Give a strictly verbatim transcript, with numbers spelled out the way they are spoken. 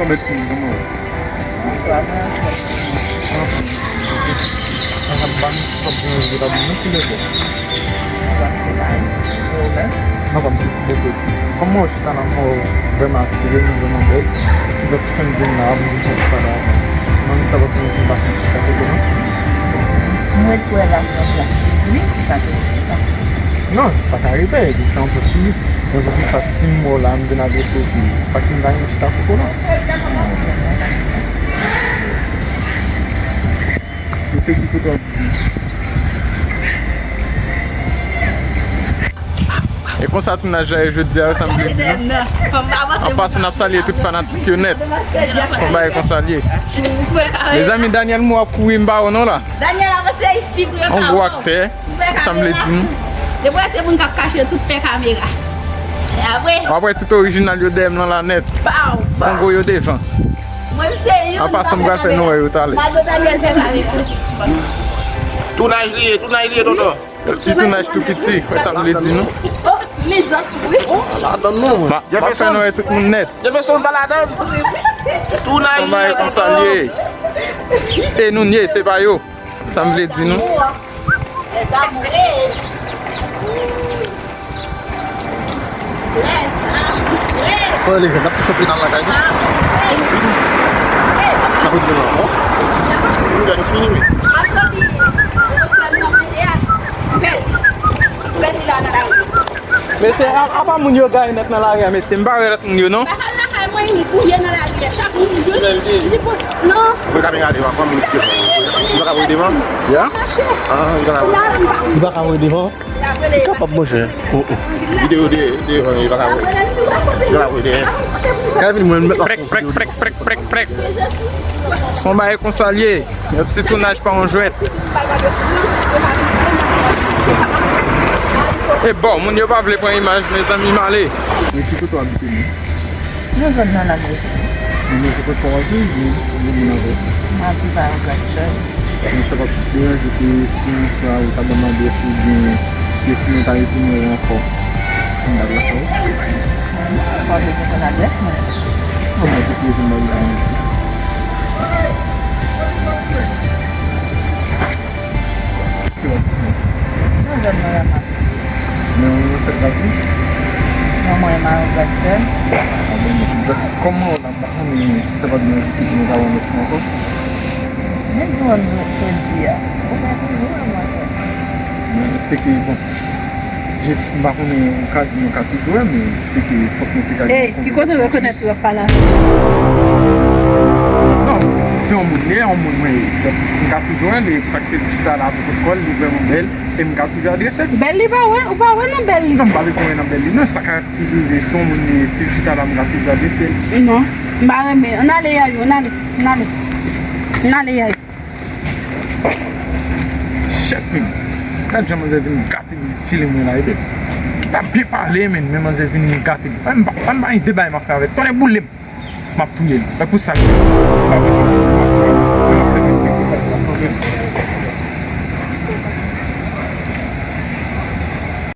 Medsin, kòman w ye? Bonswa, mwen anfòm. Anfòm. Anfòm, ban m stòp yon jou ta bon, silvouplè. Anfòm, se pa ou menm? Anfòm, se ti bebe. Kòman w chita la, mwen vrèman atire, mwen vrèman bèl. Ki fè m vin la, mwen vin fè ti pale avè w. Manmi sa pa konn vin pa fè ti chita kote non. Mwen ret pou wè la se yon plas piblik, ou pa te chita. Non, sa ka rive, se yon plas piblik. Men poukisa si m wè w la, m vin adrese w, pou pa ti m ta gen chita koko la? Mesye ki kote w ap di? E konsa tounaj la ye jodi a, sa m vle di nou. An pasan, n ap salye tout fanatik yo nèt. Se yon bagay konsa l ye. Mezanmi, Daniel Mou ap kouri m ba w non la. Daniel avanse isi pou yo ka wè w. Yon gwo aktè. Sa m vle di nou. Depi se moun k ap kache tout pè kamera. E apre? W ap wè tout orijinal yo dèyè m nan la nèt. Baw, baw. Kongo yo devan. Mwen se youn. Apa sa m pral fè nou wè yo talè. Mado Daniel pè kamera. Tounaj li ye, tounaj li ye, tonton. Ti tounaj tou piti, wè sa m vle di nou. Oh, mezanmi, wi. Oh, ladan non, mwen. M ap fè nou wè tout moun nèt. Jefferson pa ladan. Tounaj li ye, tonton. Konsa l ye. E nou n ye, se pa yo. Sa m vle di nou. Les amoureux. Les amoureux. Bon, les jeunes, n ap touche final lakay nou. N ap retounen ankò. Nou fini, wi. M ap soti. Ou frè m nan manje a. Pèdi. Pèdi la nan lari. Mesye, a, apa moun yo gaye nèt nan lari a, mesye? M pa wè lòt moun yo, non. Bagay lakay mwen, li gouye nan lari a. Chak moun, li, li pos-, non. Ou pa ka gade, ou pa moun ki, ou pa ka voye devan? Ya? Ah, ou pa ka voye. Ou pa ka voye devan? Li kapab, monchè. Oh, oh. Videyo de, devan, li pa ka voye. Li pa ka voye devan. Kevin, mwen, m met la. Prek, prek, prek, prek, prek, prek. Se yon bagay konsa l ye. Yon ti tounaj pa yon jwèt. E bon, moun yo pa vle pran imaj, mezanmi, m ale. Men ki kote w abite menm? Yon zòn nan Lagwè. Men se kote w ap viv, ou gen moun avè w? M ap viv a Gratchèl. Men sa p ap deranje ke si yon fwa ou ta ban m adrès ou byen ke si mwen ta retounen wè w ankò, m t ap lakay ou? Non, ou pa bezwen konn adrès mwen. Non, mwen te prezan bagay la. Nan zòn nan la m ap viv. Nan yon sèl k ap viv? Non, mwen, mari m gratyèl. A bon, mèsi. Paske kòman w la, m pa konnen si sa pa t manje piti nou ta wè lòt fwa ankò. Men di w jodi a. Ou pa toujou wè mwen ankò. Men se ke, bon, jis m pa konnen, ou ka di nou ka toujou wè, men se ke fòk nou te ka gen yon konvèsasyon. Ey, ki kote w rekonèt ou ap pale avè m? Non, se yon moun li ye, yon moun mwen ye. Just, m ka toujou wè li, paske li chita la pou kont kò l, li vrèman bèl, e m ka toujou adrese l. Bèl li pa wè, ou pa wè non bèl li. Non, m pa bezwen wè nan bèl li. Non, sa ka toujou rive, se yon moun li ye, si l chita la, m ka toujou adrese l. Non, m pa renmen. Ann ale, Yayou, ann ale, ann ale. Ann ale, Yayou. Shit, men. Gad jan manzè vin gate file mwen la, Ebès. T ap byen pale, men, men manzè vin gate. Ann ba, ann ba, de bagay m ap fè avè l. Tonnè boule m. M ap touye l. E pou sa, m ap, m ap, m ap fè mwen.